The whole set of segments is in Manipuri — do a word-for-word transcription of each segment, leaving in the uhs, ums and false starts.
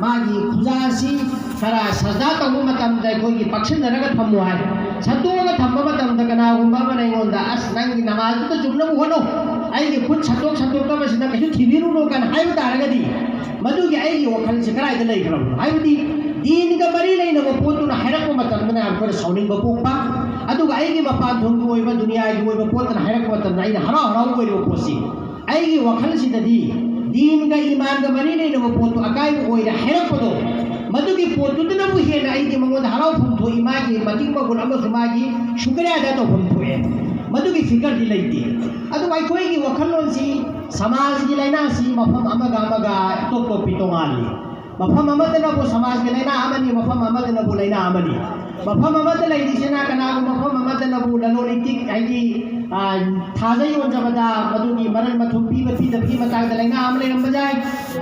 ꯃꯥꯒꯤ ꯈꯨꯖꯥ ꯑꯁꯤ ꯈꯔ ꯁꯖꯗꯥ ꯇꯧꯕ ꯃꯇꯝꯗ ꯑꯩꯈꯣꯏꯒꯤ ꯄꯥꯛꯁꯤꯟꯅꯔꯒ ꯊꯝꯃꯨ ꯍꯥꯏ꯫ ꯁꯠꯇꯣꯛꯑꯒ ꯊꯝꯕ ꯃꯇꯝꯗ ꯀꯅꯥꯒꯨꯝꯕ ꯑꯃꯅ ꯑꯩꯉꯣꯟꯗ, "ꯑꯁ, ꯅꯪꯒꯤ ꯅꯃꯥꯖꯗꯨꯗ ꯆꯨꯝꯅꯕ ꯍꯣꯠꯅꯧ, ꯑꯩꯒꯤ ꯈꯨꯠ ꯁꯠꯇꯣꯛ ꯁꯠꯇꯣꯛꯇꯕꯁꯤꯅ ꯀꯩꯁꯨ ꯊꯤꯕꯤꯔꯨꯅꯨ" ꯀꯥꯏꯅ ꯍꯥꯏꯕ ꯇꯥꯔꯒꯗꯤ, ꯃꯗꯨꯒꯤ ꯑꯩꯒꯤ ꯋꯥꯈꯜꯁꯤ ꯀꯗꯥꯏꯗ ꯂꯩꯈ꯭ꯔꯕꯅꯣ? ꯍꯥꯏꯕꯗꯤ ꯗꯤꯟꯒ ꯃꯔꯤ ꯂꯩꯅꯕ ꯄꯣꯠꯇꯨꯅ ꯍꯥꯏꯔꯛꯄ ꯃꯇꯝꯗꯅ ꯑꯩꯈꯣꯏꯅ ꯁꯥꯎꯅꯤꯡꯕ ꯄꯣꯛꯄ, ꯑꯗꯨꯒ ꯑꯩꯒꯤ ꯃꯄꯥꯟ ꯊꯣꯡꯒꯤ ꯑꯣꯏꯕ ꯗꯨꯅꯤꯌꯥꯒꯤ ꯑꯣꯏꯕ ꯄꯣꯠꯇꯨꯅ ꯍꯥꯏꯔꯛꯄ ꯃꯇꯝꯗ ꯑꯩꯅ ꯍꯔꯥꯎ ꯍꯔꯥꯎ ꯑꯣꯏꯔꯤꯕ ꯄꯣꯠꯁꯤ, ꯑꯩꯒꯤ ꯋꯥꯈꯜꯁꯤꯗꯗꯤ ꯗꯤꯟꯒ ꯏꯃꯥꯟꯒ ꯃꯔꯤ ꯂꯩꯅꯕ ꯄꯣꯠꯇꯨ ꯑꯀꯥꯏꯕ ꯑꯣꯏꯔꯦ ꯍꯥꯏꯔꯛꯄꯗꯣ, ꯃꯗꯨꯒꯤ ꯄꯣꯠꯇꯨꯗꯅꯕꯨ ꯍꯦꯟꯅ ꯑꯩꯗꯤ ꯃꯉꯣꯟꯗ ꯍꯔꯥꯎꯐꯝ ꯊꯣꯛꯏ, ꯃꯥꯒꯤ ꯃꯇꯤꯛ ꯃꯒꯨꯟ ꯑꯃꯁꯨ ꯃꯥꯒꯤ ꯁꯨꯀ꯭ꯔꯤꯌꯥ ꯑꯗꯥ ꯇꯧꯐꯝ ꯊꯣꯛꯑꯦ꯫ ꯃꯗꯨꯒꯤ ꯐꯤꯀꯔꯗꯤ ꯂꯩꯇꯦ꯫ ꯑꯗꯨꯕꯨ ꯑꯩꯈꯣꯏꯒꯤ ꯋꯥꯈꯜꯂꯣꯟꯁꯤ, ꯁꯃꯥꯖꯒꯤ ꯂꯥꯏꯅꯥꯁꯤ ꯃꯐꯝ ꯑꯃꯒ ꯑꯃꯒ ꯇꯣꯞ ꯇꯣꯞꯄꯤ ꯇꯣꯉꯥꯜꯂꯤ꯫ ꯃꯐꯝ ꯑꯃꯗꯅꯕꯨ ꯁꯃꯥꯖꯒꯤ ꯂꯥꯏꯅꯥ ꯑꯃꯅꯤ, ꯃꯐꯝ ꯑꯃꯗꯅꯕꯨ ꯂꯥꯏꯅꯥ ꯑꯃꯅꯤ꯫ ꯃꯐꯝ ꯑꯃꯗ ꯂꯩꯔꯤꯁꯤꯅ ꯀꯅꯥꯒꯨꯝꯕ ꯃꯐꯝ ꯑꯃꯗꯅꯕꯨ ꯂꯂꯣꯟ ꯏꯇꯤꯛ, ꯍꯥꯏꯗꯤ, ꯑ, ꯊꯥꯖ ꯌꯣꯟꯖꯕꯗ ꯃꯗꯨꯒꯤ ꯃꯔꯟ ꯃꯊꯨꯝ ꯄꯤꯕ ꯄꯤꯗꯕꯒꯤ ꯃꯇꯥꯡꯗ ꯂꯥꯏꯅꯥ ꯑꯃ ꯂꯩꯔꯝꯕ ꯌꯥꯏ꯫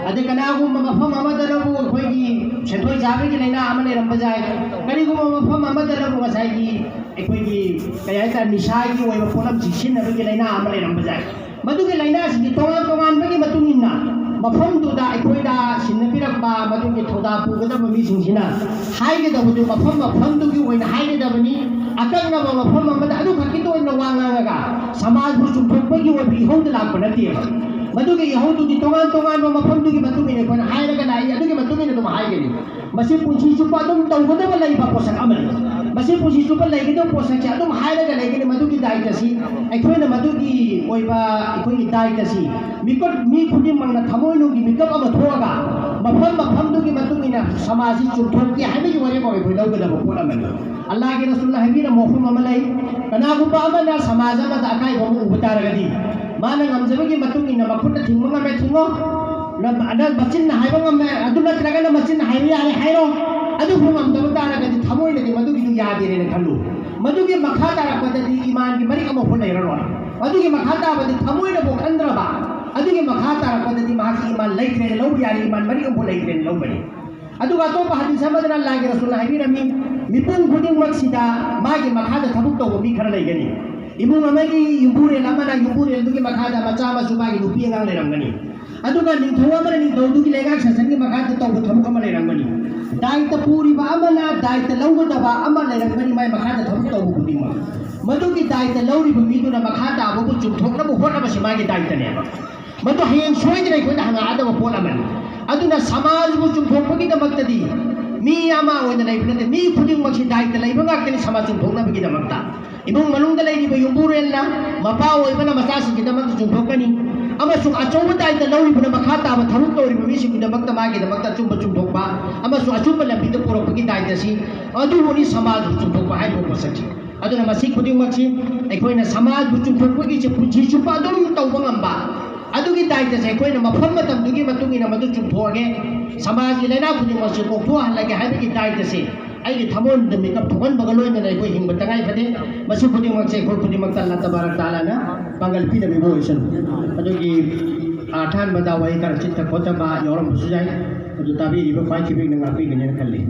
ꯑꯗꯩ ꯀꯅꯥꯒꯨꯝꯕ ꯃꯐꯝ ꯑꯃꯗꯅꯕꯨ ꯑꯩꯈꯣꯏꯒꯤ ꯁꯦꯟꯊꯣꯏ ꯆꯥꯕꯒꯤ ꯂꯥꯏꯅꯥ ꯑꯃ ꯂꯩꯔꯝꯕ ꯌꯥꯏ꯫ ꯀꯔꯤꯒꯨꯝꯕ ꯃꯐꯝ ꯑꯃꯗꯅꯕꯨ ꯉꯁꯥꯏꯒꯤ ꯑꯩꯈꯣꯏꯒꯤ, ꯀꯩ ꯍꯥꯏꯇꯥꯔꯦ, ꯅꯤꯁꯥꯒꯤ ꯑꯣꯏꯕ ꯄꯣꯠꯂꯝꯁꯤꯡ ꯁꯤꯖꯤꯟꯅꯕꯒꯤ ꯂꯥꯏꯅꯥ ꯑꯃ ꯂꯩꯔꯝꯕ ꯌꯥꯏ꯫ ꯃꯗꯨꯒꯤ ꯂꯥꯏꯅꯥꯁꯤꯡꯁꯤ ꯇꯣꯉꯥꯟ ꯇꯣꯉꯥꯟꯕꯒꯤ ꯃꯇꯨꯡ ꯏꯟꯅ ꯃꯐꯝꯗꯨꯗ ꯑꯩꯈꯣꯏꯗ ꯁꯤꯟꯅꯕꯤꯔꯛꯄ ꯃꯗꯨꯒꯤ ꯊꯧꯗꯥꯡ ꯄꯨꯒꯗꯕ ꯃꯤꯁꯤꯡꯁꯤꯅ ꯍꯥꯏꯒꯗꯕꯗꯨ ꯃꯐꯝ ꯃꯐꯝꯗꯨꯒꯤ ꯑꯣꯏꯅ ꯍꯥꯏꯒꯗꯕꯅꯤ꯫ ꯑꯀꯛꯅꯕ ꯃꯐꯝ ꯑꯃꯗ ꯑꯗꯨ ꯈꯛꯀꯤꯇ ꯑꯣꯏꯅ ꯋꯥ ꯉꯥꯡꯉꯒ ꯁꯃꯥꯖꯕꯨ ꯆꯨꯝꯊꯣꯛꯄꯒꯤ ꯑꯣꯏꯕ ꯏꯍꯧꯗ ꯂꯥꯛꯄ ꯅꯠꯇꯦꯕ꯫ ꯃꯗꯨꯒꯤ ꯏꯍꯧꯗꯨꯗꯤ ꯇꯣꯉꯥꯟ ꯇꯣꯉꯥꯟꯕ ꯃꯐꯝꯗꯨꯒꯤ ꯃꯇꯨꯡ ꯏꯟꯅ ꯑꯩꯈꯣꯏꯅ ꯍꯥꯏꯔꯒ ꯂꯥꯛꯏ, ꯑꯗꯨꯒꯤ ꯃꯇꯨꯡ ꯏꯟꯅ ꯑꯗꯨꯝ ꯍꯥꯏꯒꯅꯤ꯫ ꯃꯁꯤ ꯄꯨꯟꯁꯤ ꯆꯨꯞꯄ ꯑꯗꯨꯝ ꯇꯧꯒꯗꯕ ꯂꯩꯕ ꯄꯣꯠꯁꯛ ꯑꯃꯅꯤ꯫ ꯃꯁꯤ ꯄꯨꯟꯁꯤ ꯆꯨꯞꯄ ꯂꯩꯒꯗꯕ ꯄꯣꯠꯁꯛꯁꯦ ꯑꯗꯨꯝ ꯍꯥꯏꯔꯒ ꯂꯩꯒꯅꯤ꯫ ꯃꯗꯨꯒꯤ ꯗꯥꯏꯇꯁꯤ ꯑꯩꯈꯣꯏꯅ, ꯃꯗꯨꯒꯤ ꯑꯣꯏꯕ ꯑꯩꯈꯣꯏꯒꯤ ꯗꯥꯏꯇꯁꯤ ꯃꯤꯀꯨꯞ, ꯃꯤ ꯈꯨꯗꯤꯡꯃꯛꯅ ꯊꯃꯣꯏꯅꯨꯡꯒꯤ ꯃꯤꯀꯨꯞ ꯑꯃ ꯊꯣꯛꯑꯒ ꯃꯐꯝ ꯃꯐꯝꯗꯨꯒꯤ ꯃꯇꯨꯡ ꯏꯟꯅ ꯁꯃꯥꯖꯁꯤ ꯆꯨꯝꯊꯣꯛꯀꯦ ꯍꯥꯏꯕꯒꯤ ꯋꯥꯔꯦꯞ ꯑꯃ ꯑꯩꯈꯣꯏ ꯂꯧꯒꯗꯕ ꯄꯣꯠ ꯑꯃꯅꯤ꯫ ꯑꯜꯂꯥꯍꯒꯤ ꯔꯁꯨꯜꯅ ꯍꯥꯏꯕꯤꯔꯝꯕ ꯋꯥꯐꯝ ꯑꯃ ꯂꯩ, ꯀꯅꯥꯒꯨꯝꯕ ꯑꯃꯅ ꯁꯃꯥꯖ ꯑꯃꯗ ꯑꯀꯥꯏꯕ ꯑꯃ ꯎꯕ ꯇꯥꯔꯒꯗꯤ ꯃꯥꯅ ꯉꯝꯖꯕꯒꯤ ꯃꯇꯨꯡ ꯏꯟꯅ ꯃꯈꯨꯠꯅ ꯊꯤꯡꯕ ꯉꯝꯃꯦ ꯊꯤꯡꯉꯣ, ꯅ-, ꯅ-, ꯃꯆꯤꯟꯅ ꯍꯥꯏꯕ ꯉꯝꯃꯦ, ꯑꯗꯨ ꯅꯠꯇ꯭ꯔꯒꯅ ꯃꯆꯤꯟꯅ ꯍꯥꯏꯕ ꯌꯥꯔꯦ ꯍꯥꯏꯔꯣ꯫ ꯑꯗꯨꯕꯨ ꯉꯝꯗꯕ ꯇꯥꯔꯒꯗꯤ ꯊꯃꯣꯏꯅꯗꯤ ꯃꯗꯨꯒꯤꯗꯨ ꯌꯥꯗꯦꯅ ꯈꯜꯂꯨ꯫ ꯃꯗꯨꯒꯤ ꯃꯈꯥ ꯇꯥꯔꯛꯄꯗꯗꯤ ꯏꯃꯥꯟꯒꯤ ꯃꯔꯤꯛ ꯑꯃꯐꯥꯎ ꯂꯩꯔꯔꯣꯏ꯫ ꯃꯗꯨꯒꯤ ꯃꯈꯥ ꯇꯥꯕꯗꯤ ꯊꯃꯣꯏꯅꯕꯨ ꯈꯟꯗ꯭ꯔꯕ, ꯑꯗꯨꯒꯤ ꯃꯈꯥ ꯇꯥꯔꯛꯄꯗꯗꯤ ꯃꯍꯥꯛꯀꯤ ꯏꯃꯥꯟ ꯂꯩꯇ꯭ꯔꯦꯅ ꯂꯧꯕ ꯌꯥꯔꯦ, ꯏꯃꯥꯟ ꯃꯔꯤꯛ ꯑꯃꯐꯥꯎ ꯂꯩꯇ꯭ꯔꯦꯅ ꯂꯧꯕꯅꯤ꯫ ꯑꯗꯨꯒ ꯑꯇꯣꯞꯄ ꯍꯗꯤꯁ ꯑꯃꯗꯅ ꯑꯜꯂꯥꯍꯒꯤ ꯔꯁꯨꯜꯅ ꯍꯥꯏꯕꯤꯔꯝꯃꯤ, ꯃꯤꯄꯨꯝ ꯈꯨꯗꯤꯡꯃꯛꯁꯤꯗ ꯃꯥꯒꯤ ꯃꯈꯥꯗ ꯊꯕꯛ ꯇꯧꯕ ꯃꯤ ꯈꯔ ꯂꯩꯒꯅꯤ꯫ ꯏꯃꯨꯡ ꯑꯃꯒꯤ ꯌꯨꯝꯕꯨꯔꯦꯜ ꯑꯃꯅ ꯌꯨꯝꯕꯨꯔꯦꯜꯗꯨꯒꯤ ꯃꯈꯥꯗ ꯃꯆꯥ ꯃꯁꯨ, ꯃꯥꯒꯤ ꯅꯨꯄꯤ ꯑꯉꯥꯡ ꯂꯩꯔꯝꯒꯅꯤ꯫ ꯑꯗꯨꯒ ꯅꯤꯡꯊꯧ ꯑꯃꯅ ꯅꯤꯡꯊꯧꯗꯨꯒꯤ ꯂꯩꯉꯥꯛ ꯁꯥꯁꯟꯒꯤ ꯃꯈꯥꯗ ꯇꯧꯕ ꯊꯕꯛ ꯑꯃ ꯗꯥꯏꯇ ꯄꯨꯔꯤꯕ ꯑꯃꯅ ꯗꯥꯏꯇ ꯂꯧꯒꯗꯕ ꯑꯃ ꯂꯩꯔꯝꯒꯅꯤ, ꯃꯥꯏ ꯃꯈꯥꯗ ꯊꯕꯛ ꯇꯧꯕ ꯈꯨꯗꯤꯡꯃꯛ꯫ ꯃꯗꯨꯒꯤ ꯗꯥꯏꯇ ꯂꯧꯔꯤꯕ ꯃꯤꯗꯨꯅ ꯃꯈꯥ ꯇꯥꯕꯕꯨ ꯆꯨꯝꯊꯣꯛꯅꯕ ꯍꯣꯠꯅꯕꯁꯤ ꯃꯥꯒꯤ ꯗꯥꯏꯇꯅꯦꯕ꯫ ꯃꯗꯨ ꯍꯌꯦꯡ ꯁꯣꯏꯗꯅ ꯑꯩꯈꯣꯏꯗ ꯍꯪꯉꯛꯑꯗꯕ ꯄꯣꯠ ꯑꯃꯅꯤ꯫ ꯑꯗꯨꯅ ꯁꯃꯥꯖꯕꯨ ꯆꯨꯝꯊꯣꯛꯄꯒꯤꯗꯃꯛꯇꯗꯤ ꯃꯤ ꯑꯃ ꯑꯣꯏꯅ ꯂꯩꯕ ꯅꯠꯇꯦ, ꯃꯤ ꯈꯨꯗꯤꯡꯃꯛꯁꯤ ꯗꯥꯏꯇ ꯂꯩꯕ ꯉꯥꯛꯇꯅꯤ ꯁꯃꯥꯖ ꯆꯨꯝꯊꯣꯛꯅꯕꯒꯤꯗꯃꯛꯇ꯫ ꯏꯃꯨꯡ ꯃꯅꯨꯡꯗ ꯂꯩꯔꯤꯕ ꯌꯨꯝꯕꯨꯔꯦꯜꯅ, ꯃꯄꯥ ꯑꯣꯏꯕꯅ ꯃꯆꯥꯁꯤꯡꯒꯤꯗꯃꯛꯇ ꯆꯨꯝꯊꯣꯛꯀꯅꯤ, ꯑꯃꯁꯨꯡ ꯑꯆꯧꯕ ꯗꯥꯏꯇ ꯂꯧꯔꯤꯕꯅ ꯃꯈꯥ ꯇꯥꯕ ꯊꯕꯛ ꯇꯧꯔꯤꯕ ꯃꯤꯁꯤꯡꯒꯤꯗꯃꯛꯇ ꯃꯥꯒꯤꯗꯃꯛꯇ ꯑꯆꯨꯝꯕ ꯆꯨꯝꯊꯣꯛꯄ ꯑꯃꯁꯨꯡ ꯑꯆꯨꯝꯕ ꯂꯝꯕꯤꯗ ꯄꯨꯔꯛꯄꯒꯤ ꯗꯥꯏꯇꯁꯤ, ꯑꯗꯨꯕꯨꯅꯤ ꯁꯃꯥꯖꯕꯨ ꯆꯨꯝꯊꯣꯛꯄ ꯍꯥꯏꯔꯤꯕ ꯄꯣꯠꯁꯛꯁꯤ꯫ ꯑꯗꯨꯅ ꯃꯁꯤ ꯈꯨꯗꯤꯡꯃꯛꯁꯤ ꯑꯩꯈꯣꯏꯅ ꯁꯃꯥꯖꯕꯨ ꯆꯨꯝꯊꯣꯛꯄꯒꯤꯁꯦ ꯄꯨꯟꯁꯤ ꯆꯨꯞꯄ ꯑꯗꯨꯝ ꯇꯧꯕ ꯉꯝꯕ, ꯑꯗꯨꯒꯤ ꯗꯥꯏꯇꯁꯦ ꯑꯩꯈꯣꯏꯅ ꯃꯐꯝ ꯃꯇꯝꯗꯨꯒꯤ ꯃꯇꯨꯡ ꯏꯟꯅ ꯃꯗꯨ ꯆꯨꯝꯊꯣꯛꯑꯒꯦ, ꯁꯃꯥꯖꯒꯤ ꯂꯥꯏꯅꯥ ꯈꯨꯗꯤꯡꯃꯛꯁꯦ ꯀꯣꯛꯊꯣꯛꯍꯜꯂꯒꯦ ꯍꯥꯏꯕꯒꯤ ꯗꯥꯏꯇꯁꯦ ꯑꯩꯒꯤ ꯊꯃꯣꯏꯗ ꯃꯤꯀꯞ ꯊꯣꯛꯍꯟꯕꯒ ꯂꯣꯏꯅꯅ ꯑꯩꯈꯣꯏ ꯍꯤꯡꯕ ꯇꯉꯥꯏ ꯐꯗꯦ꯫ ꯃꯁꯤ ꯈꯨꯗꯤꯡꯃꯛꯁꯦ ꯑꯩꯈꯣꯏ ꯈꯨꯗꯤꯡꯃꯛꯇ ꯑꯜꯂꯥ ꯇꯕꯥꯔꯛ ꯇꯥꯂꯥꯅ ꯄꯥꯡꯒꯜ ꯄꯤꯅꯕꯤꯕ ꯑꯣꯏꯁꯅꯨ꯫ ꯑꯗꯨꯒꯤ ꯑꯍꯥꯟꯕꯗ ꯋꯥꯍꯩ ꯈꯔ ꯆꯤꯠꯇ ꯈꯣꯠꯇꯕ ꯌꯥꯎꯔꯝꯕꯁꯨ ꯌꯥꯏ, ꯑꯗꯨ ꯇꯥꯕꯤꯔꯤꯕ ꯈ꯭ꯋꯥꯏ ꯈꯤꯕꯤꯛꯅ ꯉꯥꯛꯄꯤꯒꯅꯤꯅ ꯈꯜꯂꯤ꯫